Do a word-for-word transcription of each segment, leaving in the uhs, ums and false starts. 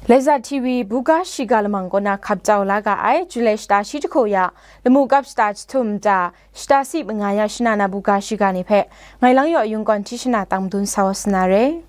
Laiza T V buga shiga lamang kaw na hkap jau la ga ai, Julai shata shi jahku ya, lamu kap shata jahtum nta, shata si manga ya shana na buga shiga ni hpe, ngai lang yaw yung kawn hti shana tang madun sa wa sa na re.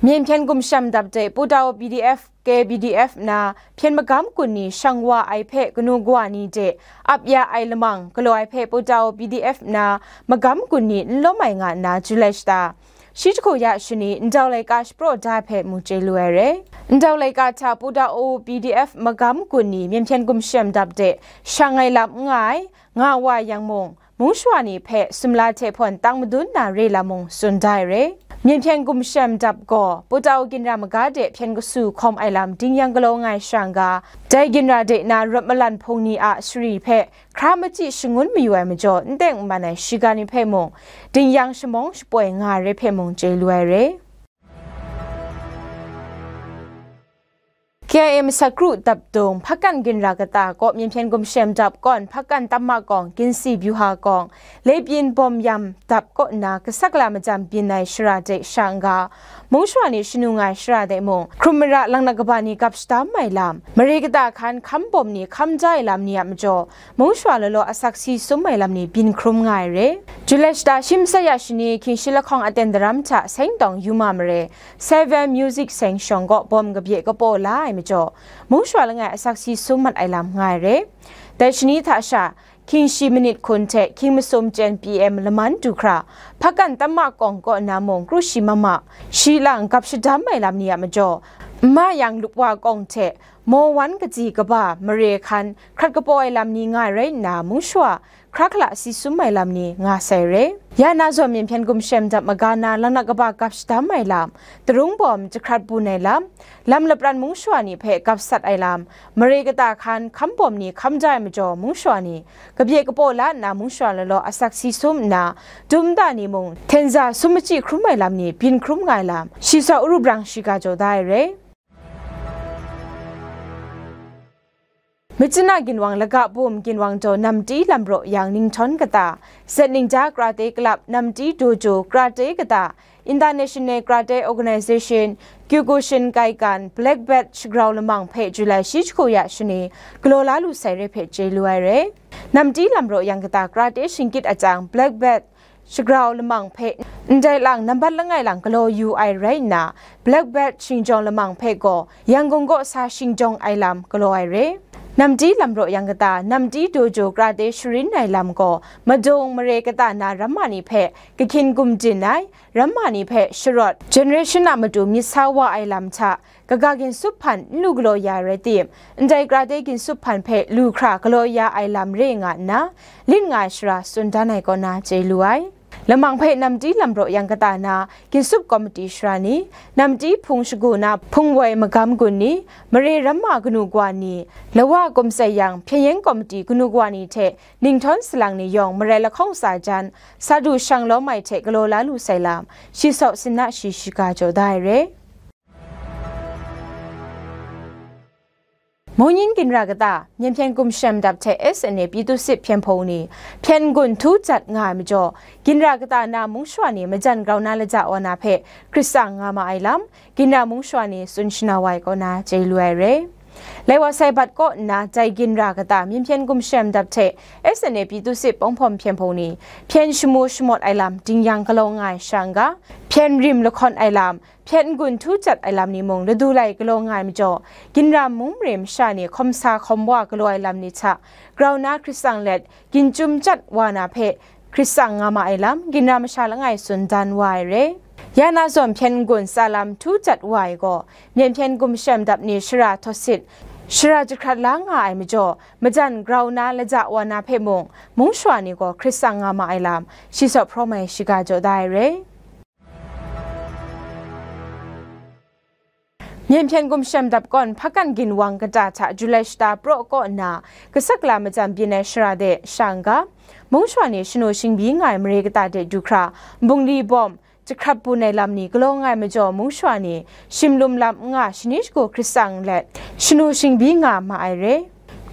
Myen hpyen gumshem dap de Pudao P D F, K P D F na hpyen magam gun ni shang wa ai hpe kanu kawa ni de ap ya ai lamang galaw ai hpe Pudao P D F na magam gun ni n lawm ai nga nna Julai shata shi jahku ya shani ndau laika shapraw da ai hpe mu chye lu ai re. Ndau laika hta Pudao P D F magam gun ni myen hpyen gumshem dap de shang ai lam n nga ai, nga wa yang mung, mung shawa ni hpe sumla hte hpawn tang madun na re lam mung tsun da ai re. Myen hpyen gumshem dap gaw, Pudao ginra maga de hpyen kasu hkawm ai lam ding yang galaw nga ai shang ga, dai ginra de na rawt malan hpung ni a shari hpe hkra machyi shangun mayu ai majaw, n teng n man ai shiga ni hpe mung, ding yang shamawng shapoi nga ai re hpe mung chye lu ai re. K I A masak kru dapdung, Hpakan ginra kata kaw myen hpyen gumshem dap kawn, Hpakan Tamma Kawng, Ginsi Byuha Kawng, Lebyin Bawm Yam dap kaw nna, kasak la majam byin ai shara de sha n ga, mung shawa ni shanu nga ai shara de mung, hkrum mara lang na kaba ni gap shadam ai lam, mare kata hkan hkam bawm ni hkam da ai lam ni a majaw, mung shawa law law asak si sum ai lam ni byin hkrum nga ai re. Julai shata shi masat ya shani, hkying shi lahkawng aten daram hta Sengtawng Yuma mare, Seven Music Seng shawng kaw bawm kabye kapaw la ai majaw, mung shawa langai asak si sum mat ai lam nga ai re. Dai shani hta sha, hkying shi manit hkun hte hkying masum chyen P M laman du hkra, Hpakan Tamma Kawng kaw na mung kru shi mama, shi lang gap shadam ai lam ni a majaw, Nma Yang Lupwa Kawng hte Maw Wan Kaji Kaba mare hkan hkrat kapaw ai lam ni nga ai rai nna, mung shawa hkra hkala si sum ai lam ni nga sai re. Ya na zawn myen hpyen gumshem dap maga na lang na kaba gap shadam ai lam, tarung bawm jahkrat bun ai lam, lam lapran mung shawa ni hpe gap sat ai lam, mare kata hkan hkam bawm ni hkam da ai majaw mung shawa ni, kabye kapaw la nna mung shawa law law asak si sum nna, dum nta ni mung hten za sum machyi hkrum ai lam ni byin hkrum nga ai lam, shi saw uru brang shiga jaw da ai re. Myitkyina ginwang laga bum ginwang jaw Namti Lamraw Yang Ninghtawng kata, Zetningja Karate Club, Namti Dojo Karate kata, International Karate Organization, Kyokushin Kaikan, Black Belt shagrau lamang hpe Julai shi jahku ya shani galaw la lu sai re hpe chye lu ai re. Namti Lamraw Yang kata karate shingkit atsang Black Belt shagrau lamang hpe ndai lang nambat langai lang galaw yu ai rai nna, Black Belt shingjawng lamang hpe gaw Yangon kaw sa shingjawng ai lam galaw ai re. Namti Lamraw Yang kata, Namti Dojo Karate sharin ai lam gaw, madung mare kata na ramma ni hpe kahkyin gumdin ai, ramma ni hpe sharawt, generation a matu myit sa wa ai lam hta, kaga ginsup hpan n lu galaw ya ai rai tim, ndai karate ginsup hpan hpe lu hkra galaw ya ai lam re nga nna, lit nga ai shara tsun dan ai kaw na chye lu ai. Lamang hpe Namti Lamraw Yang kata na ginsup komiti shara ni, Namti Hpung shagu na hpung woi magam gun ni, mare ramma kanu kawa ni, lawa kumsai yang hpyen yen komiti kanu kawa ni hte Ninghtawng salang ni yawng marai lahkawng tsa jan, sa du shang lawm ai hte galaw la lu sai lam, shi saw sinna shi shiga jaw da ai re. Mungyin ginra kata, myen hpyen gumshem dap hte S N A ပြည်သူ့စစ် hpyen hpung ni, hpyen gun htu jat nga ai majaw, ginra kata na mung shawa ni majan grau na laja wa na hpe hkrit tsang nga ma ai lam, ginra mung shawa ni tsun shana wa ai kaw na chye lu ai re. Lai wa sai bat kaw nna dai ginra kata myen hpyen gumshem dap hte S N A ပြည်သူ့စစ် ပုံဖော် hpyen hpung ni, hpyen shamu shamawt ai lam ding yang galaw nga ai shang ga, hpyen rim lahkawn ai lam, hpyen n-gun htu jat ai lam ni mung ladu lai galaw nga ai majaw, ginra mung mare masha ni hkawm sa hkawm wa galaw ai lam ni hta grau na hkrit tsang let, ginchyum chyat wa na hpe hkrit tsang nga ma ai lam, ginra masha langai tsun dan wa ai re. Ya na zawn hpyen n-gun tsa lam htu jat wa ai gaw, myen hpyen gumshem dap ni shara htawsit, shara jahkrat la nga ai majaw, majan grau na laja wa na hpe mung, mung shawa ni gaw hkrit tsang nga ma ai lam, shi saw hprawm ai shiga jaw da ai re. Myen hpyen gumshem dap kawn Hpakan ginwang kata hta Julai shata praw kaw nna, kasak la majan byin ai shara de sha n ga, mung shawa ni shanu shingbyi nga ai mare kata de du hkra, nbungli bawm, jahkrat bun ai lam ni galaw nga ai majaw, mung shawa ni shimlum lam n nga shani shagu hkrit tsang let, shanu shingbyi nga ma ai re.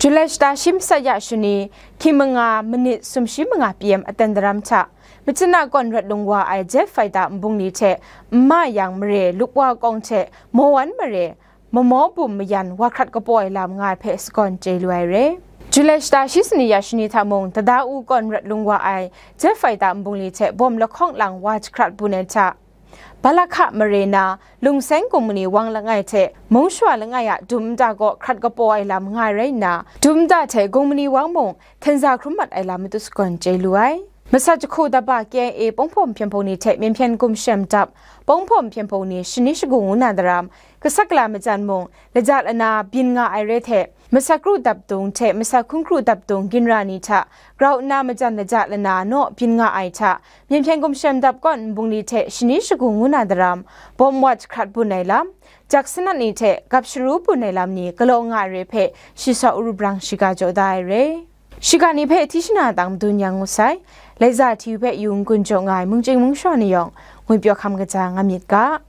Julai shata shi masat ya shani, hkying manga minit sumshi manga P M aten daram hta, Machina kawn rawt lung wa ai jet fighter nbungli hte nma yang mare lupwa kawng hte mawan mare mamaw bum mayan wa hkrat kapaw ai lam nga ai hpe sagawn chye lu ai re. Julai shata shi sani ya shani hta mung Tadau kawn rawt lung wa ai jet fighter nbungli hte bawm lahkawng lang wa jahkrat bun ai hta, Balakha mare na Lungseng Gungmani Wang langai hte Mungshawa langai a dum nta kaw hkrat kapaw ai lam nga ai rai nna, dum nta hte Gungmani Wang mung htenza hkrum mat ai lam matut sagawn chye lu ai. Masat jahku daba K I A Pawng Hpaw Nhpyen Hpaw ni hte Myen Hpyen Gumshem dap Pawng Hpaw Nhpyen Hpaw ni shani shagu ngu na daram, kasak kala majan mung laja lana byin nga ai re hte, masat kru dap dung hte masat hkun kru dap dung ginra ni hta grau nna majan laja lana naw byin nga ai hta, Myen Hpyen Gumshem dap kawn nbungli hte shani shagu ngu na daram, bawm wa jahkrat bun ai lam, jak sanat ni hte gap sharu bun ai lam ni galaw nga ai re hpe shi saw uru brang shiga jaw da ai re. Shiga ni hpe hti shana dang madun yang ngu sai, Laiza T V hpe yu n-gun jaw nga ai mungchying mungshaw ni yawng ngwipyaw hkam kaja nga myit ga.